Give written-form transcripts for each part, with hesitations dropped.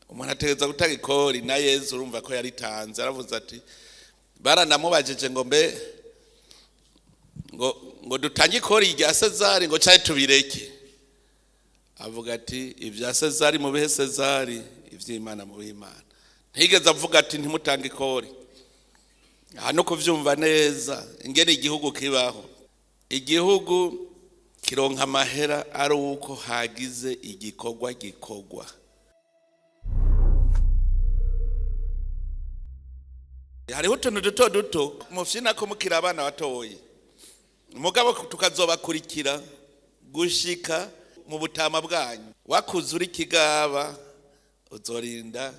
Umuntu ategereza gutanga ikori. Na Yezu urumva ko yaritanze. Aravuze ati, baranamubajije ngo mbe ngo dutange ikori rya Sezari, ngo cyaye tubireke? Avuga ati: "Ibya Sezari mubihe Sezari, iby'Imana mubihe Imana." Ntigeze avuga ati: "Ntimutange ikori." Aha no kubyumva neza ingene igihugu kibaho, igihugu kironka amahera ari uko hagize igikorwa gikorwa. Hariho utuntu duto duto mufyina ko mukiri abana batoyi, mugabo tukazobakurikira gushika mu butama bwanyu. Wakuze uri kigaba, uzorinda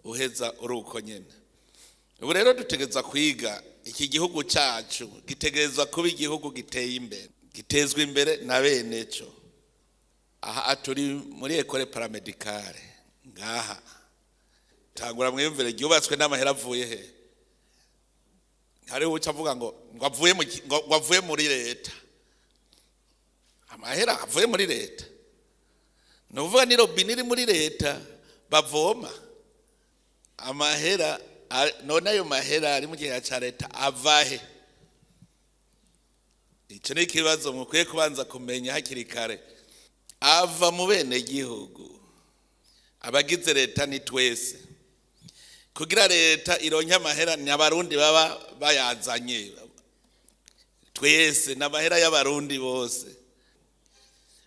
uheza uri uko nyene. Ubu rero dutegereza kwiga iki gihugu cyacu gitegerezwa kuba igihugu giteye imbere, gitezwa imbere na bene cyo. Aha turi muri école paramédicale ngaha. Tangura mwiyumvire, ryubatswe n'amahera avuye he? Hariho uca avuga ngo avuye muri leta, amahera avuye muri leta. Ni ukuvuga ni robine iri muri leta bavoma amahera. None ayo mahera ari mu kigega cya leta ava he? Icyo ni ikibazo mukwiye kubanza kumenya hakiri kare. Ava mu bene gihugu. Abagize leta ni twese. Kugira leta ironke amahera, ni Abarundi baba bayazanye twese, ni amahera y'Abarundi bose.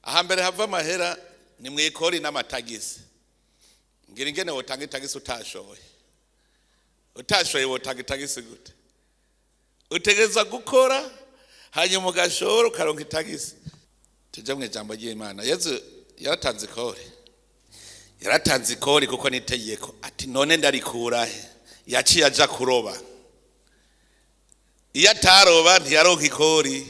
Ahambere hava amahera ni mu ikori n'amatagisi. Ngira ingene wotanga itagisi utashoye. Utashoye wotanga itagisi gute? Utegereza gukora, hanyuma ugashora, ukaronka itagisi. Tujye mu ijambo ry'Imana. Yezu yaratanze ikori, yaratanze ikori kuko ni itegeko. Ati: "None ndarikurahe?" Yaciye aja kuroba. Iyo ataroba ntiyaronka ikori.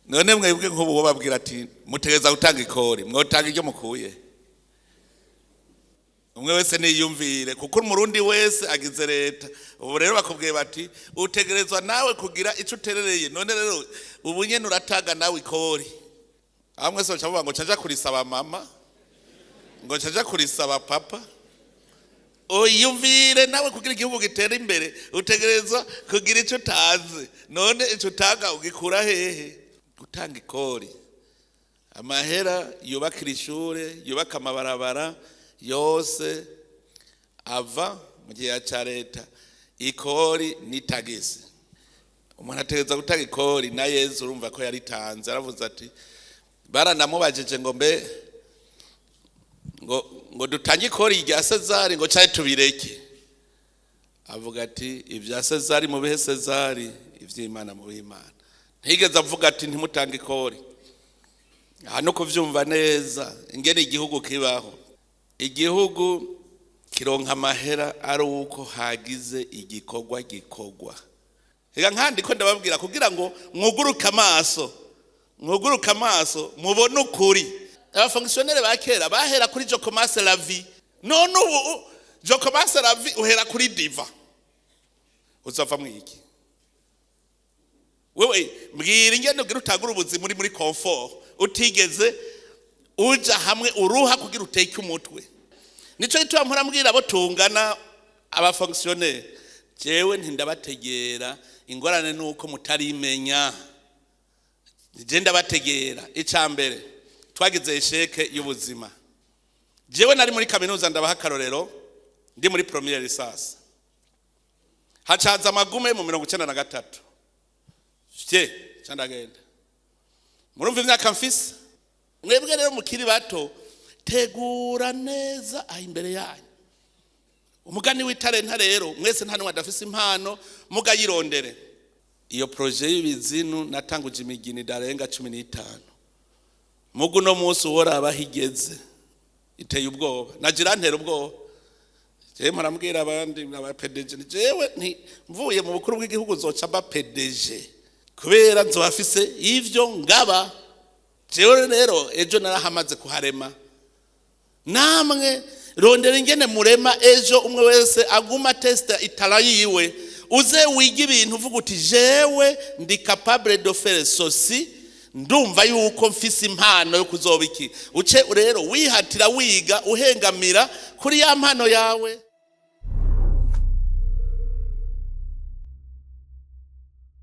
None mwebwe nk'ubu babwira ati: "Mutegereza gutanga ikori", mwotanga iryo mukuye? Umwe wese niyumvire, kuko Umurundi wese agize leta. Ubu rero bakubwiye bati: "Utegerezwa nawe kugira icyo uterereye." None rero ubu nyene uratanga nawe ikori. Aho mwese baca bavuga ngo ncaja kurisaba mama, ngo ncaja kurisaba papa. Uyumvire nawe, kugira igihugu gitere imbere utegerezwa kugira icyo utazi. None icyo utanga ugikura hehe? Gutanga ikori, amahera yubakira ishure, yubaka amabarabara, yose ava mu gihe cya leta. Ikori n'itagisi. Umuntu ategereza gutanga ikori. Na Yezu urumva ko yaritanze. Aravuze ati, baranamubajije ngo mbe ngo dutange ikori rya Sezari, ngo cyaye tubireke? Avuga ati: "Ibya Sezari mubihe Sezari, iby'Imana mubihe Imana." Ntigeze avuga ati: "Ntimutange ikori." Aha no kubyumva neza ingene igihugu kibaho, igihugu kironka amahera ari uko hagize igikorwa gikorwa. Reka nkandi ko ndababwira kugira ngo mwuguruke amaso, mwuguruke amaso mubone ukuri. Abafonctionnaires ba kera bahera kuri "Je commence la vie". None ubu "Je commence la vie" uhera kuri divan. Uzava mwiki wewe? Mbwira ingene ugira utagura ubuzima uri muri confort, utigeze uja hamwe uruha kugira uteke umutwe. Nico gituma mpora mbwira abo tungana, abafonctionnaires, jewe ntindabategera. Ingorane nuko mutarimenya. Je ndabategera. Ica mbere, twagize échec y'ubuzima. Jewe nari muri kaminuza, ndabaha akarorero, ndi muri première licence, hacaza amagume mu 93. Fye candagenda. Murumva imyaka mfise. Mwebwe rero mukiri bato, tegura neza aho imbere yanyu. Umugani w'itarenta rero, mwese nta n'umwe adafise impano, mugayirondere. Iyo projet y'ibizinu natanguje imigini idarenga 15. Mugu no munsi uhora aho igeze iteye ubwoba, nagira ntera ubwoba. Jewe murambwira abandi aba PDG, jewe nti mvuye mu bukuru bw'igihugu nzoca mba PDG, kubera nzoba afise ivyo ngaba. Jewe rero ejo narahamaze kuharema. Namwe rondera ingene murema ejo. Umwe wese aguma testa itara yiwe. Uze wiga ibintu uvuga uti: "Jewe ndi capable de faire ceci." Ndumva yuko mfise impano yo kuzoba iki. Uce rero wihatira, wiga, uhengamira kuri ya mpano yawe.